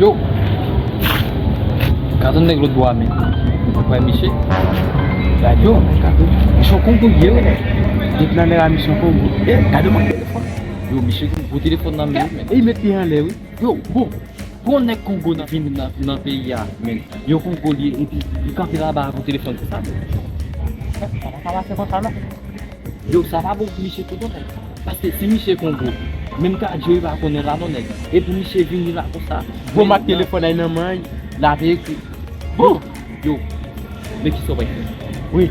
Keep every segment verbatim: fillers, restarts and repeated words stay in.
Yo! Gade yon nèg lòt bò a, men. Ou kwè misye? Gade yo, men, gade. Misyon Kongo ye, wi. Depi nan lè a, misyon Kongo. Eh, gade yon telefòn. Yo, misye gen gwo telefòn nan men, men. E, li met pye anlè, wi. Yo, bon. Bon, nèg Kongo nan vin nan, nan peyi a, men. Yo, Kongo li ye, epi li kanpe laba avèk yon telefòn konsa, men. Sa pa ka pase konsa, non. Yo, sa pa bon pou misye tou, non, nèg. Paske si misye Kongo, menm kadyo li pa konnen la, non, nèg. E pou misye vini la konsa. Bon, men mak telefòn nan nan men, l ap ekri. Bon! Yo, men kisa w pral fè? Wi.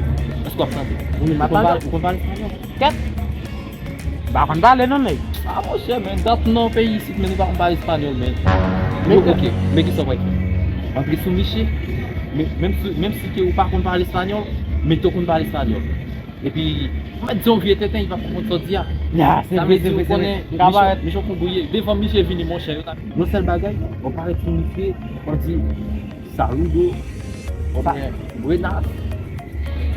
Èske w ap tande? Wi, m ap tande. Ou konn pale, ou konn pale espanyòl? Kèt! M pa konn pale non, nèg. Ah, monchè, men, dat nan peyi isit, men nou pa konn pale espanyòl, men. Yo, ok, men kisa w pral fè? Antre sou misye, men, menm si, menm si ke ou pa konn pale espanyòl, men ou konn pale espanyòl. Epi, ou mèt di yon vye tenten, li p ap konprann sa w di a. Ya, se vre, se vre, se vre. Sa vle di ou konnen, misye, misye Kongo ye. Devan misye vini, monchè, yo t ap yon sèl bagay, ou parèt sou misye, ou di, Saludo. Oubyen buenas.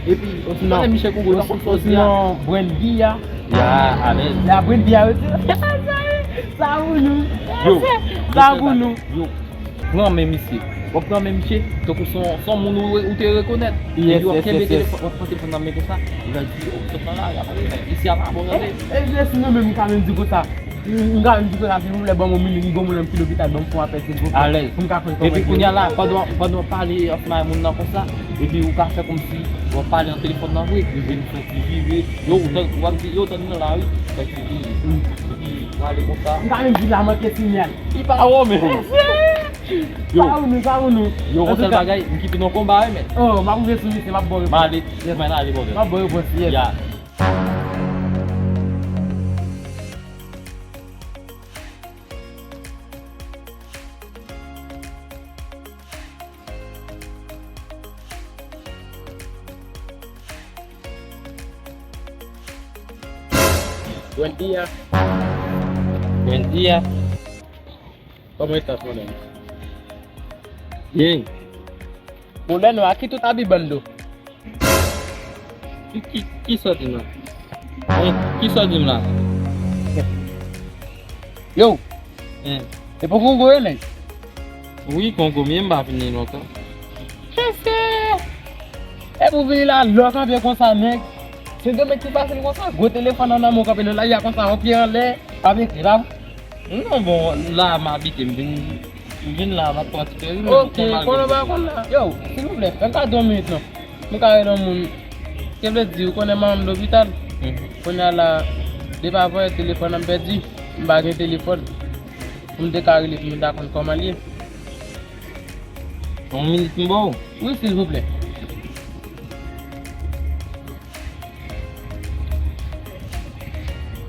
Epi, osinon, konnen misye Kongo, li pa konn sa w di a. Osinon, buen dia. Ya, amèn. Ya, buen dia, wi. Sa pou nou. Yo, sa pou nou. Yo, pran men misye. W ap pran men misye, tankou se yon, se yon moun ou, ou te rekonèt. Yes, yes, yes, yes. Epi w ap kenbe telefòn, w ap pran telefòn nan men konsa, li va di, "Oh, sòt nan lari a, pale, men isi a pa bon, tande." E, e, si nou menm, nou ka menm di konsa. M ka menm di konsa, silvouplè, ban m yon minit, m gon moun nan ki lopital, ban m fè yon apèl, silvouplè. Alèz. Pou m ka fè l. Epi kounye a la, pandan, pandan w ap pale ansanm ak moun nan konsa, epi ou ka fè kòmsi w ap pale nan telefòn nan vre, epi m fè ti vire, yo, ou tann, w ap di, "Yo, tann mwen la, wi." Fè ti vire. Mm. Epi w ale konsa. M ka menm di la manke sinyal. Li pa wè w, men. Yo. Sa pou nou, sa pou nou. Yo, yon sèl bagay, m kite nou konba, wi, men. Oh, m ap rive sou misye, m ap ba w repons. M ale, yes, mwen ale, brother. M ap ba w repons, yes. Ya. Buen dia. Buen dia. Kòman eta, mwen menm? Byen. Bon, lè nou a ki tout abi bando. Ki, ki, kisa w di m la? Eh, kisa w di m la? Yo. Eh. E pou Kongo ye, nèg? Wi, Kongo m ye, m pa vini lontan. Chèche! E pou vini la, lè w kanpe konsa, nèg. Se de nèg ki fasil konsa, gwo telefòn nan nan men w kanpe nan lari a konsa, yon pye anlè, avèk rap. Non, bon, la m abite, m vin, m vin la, m ap pran ti peri, men. Ok, konnen w pa konn la. Yo, silvouplè, fè m kado yon minit non. M ka rele yon moun. Sa vle di, ou konnen manman m lopital? Mhm. Kounye a la, depi avan yè telefòn nan m pèdi, m pa gen telefòn. Pou m te ka rele, pou m ta konn kòman l ye. Yon minit m ba w? Wi, silvouplè.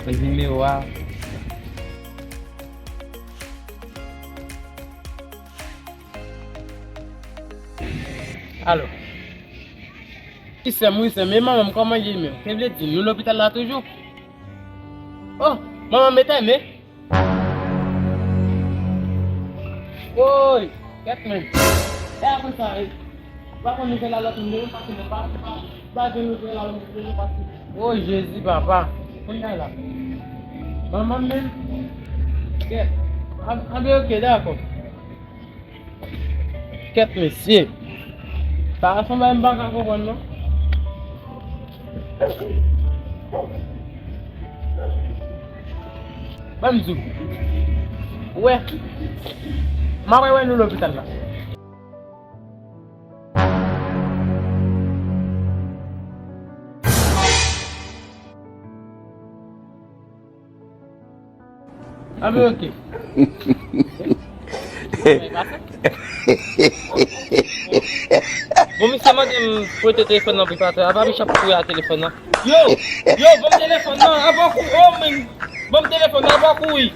Nimewo a. Alo. Wi, sè m, wi, sè m. E manman m, kòman ye menm? Sa vle di, nou lopital la toujou? Oh, manman m etène? Woy, kèt men. E apre sa, e, pa konn nouvèl a lòt moun, yo pase nan pa, pa, pa gen nouvèl a lòt moun, yo pase. O Jezi, papa. Kounye a la. Manman m menm. Kèt. An, anben, ok, dakò. Kèt, mesye. Sa a se yon bagay m pa ka konprann, non. Ban m di w. Ou wè? M ap wè nou lopital la. Anben, ok. Bon, misye mande m prete telefòn nan pou li pa travay. Apa Bishop kouri a telefòn nan? Yo! Yo, ban m telefòn nan! Apa w kou-, oh, men! Ban m telefòn nan! Apa w kouri?